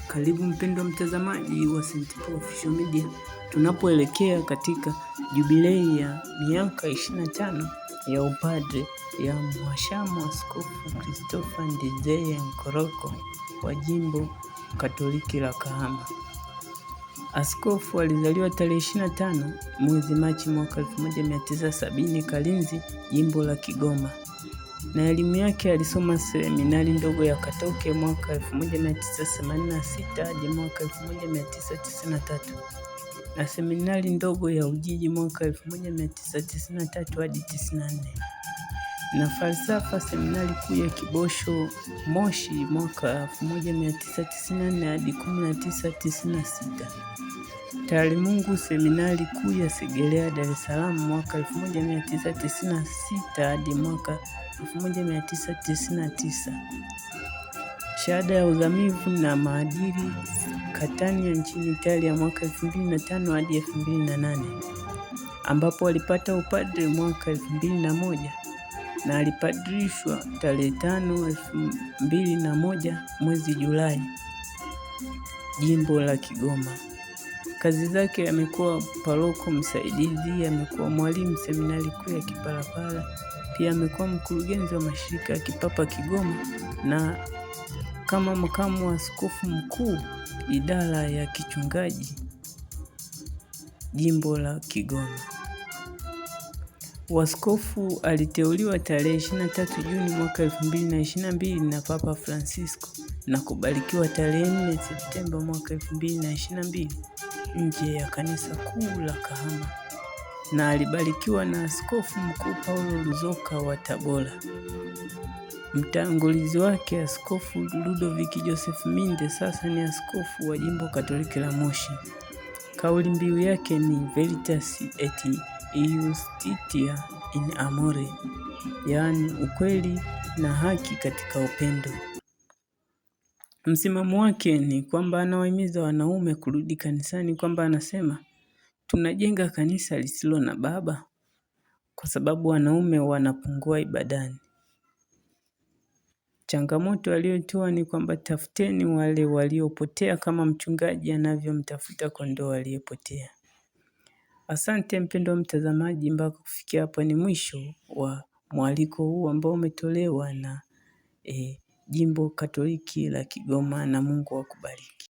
Karibu mpendwa mtazamaji wa St. Paul Official Media, tunapoelekea katika jubilei ya miaka 25 ya upadre ya Mhashamu Askofu Christopher Ndizeye Nkoroko wa Jimbo Katoliki la Kahama. Askofu alizaliwa tarehe 25 mwezi Machi mwaka 1970 Kalinzi, Jimbo la Kigoma, na elimu yake alisoma seminari ndogo ya Katoke mwaka 1986 hadi mwaka 1993 na seminari ndogo ya Ujiji mwaka 1993 hadi 94 na falsafa seminari kuu ya Kibosho Moshi mwaka 1994 hadi 1996. Taalimungu seminari kuu ya Segerea Dar es Salaam mwaka 1996 hadi mwaka 1999. Shahada ya uzamivu na maadili Catania nchini Italia mwaka 2005 hadi 2008 ambapo alipata upadre mwaka 2001 na alipadrishwa tarehe 5 2001 mwezi Julai, Jimbo la Kigoma. Kazi zake amekuwa paroko msaidizi, amekuwa mwalimu seminari kuu ya Kipalapala, pia amekuwa mkurugenzi wa mashirika ya kipapa Kigoma na kama makamu wa askofu mkuu idara ya kichungaji jimbo la Kigoma. Waskofu aliteuliwa tarehe 23 Juni mwaka 2022 na Papa Francisco na kubarikiwa tarehe 4 Septemba mwaka 2022 nje ya kanisa kuu la Kahama, na alibarikiwa na Askofu Mkuu Paulo Ruzoka wa Tabora. Mtangulizi wake Askofu Ludovick Joseph Minde sasa ni askofu wa Jimbo Katoliki la Moshi. Kauli mbiu yake ni Veritas et Iustitia in Amore, yaani ukweli na haki katika upendo. Msimamo wake ni kwamba anawahimiza wanaume kurudi kanisani, kwamba anasema tunajenga kanisa lisilo na baba kwa sababu wanaume wanapungua ibadani. Changamoto aliyotoa ni kwamba tafuteni wale waliopotea kama mchungaji anavyomtafuta kondoo aliyepotea. Asante mpendwa mtazamaji, mpaka kufikia hapa ni mwisho wa mwaliko huu ambao umetolewa na Jimbo Katoliki la Kigoma, na Mungu akubariki.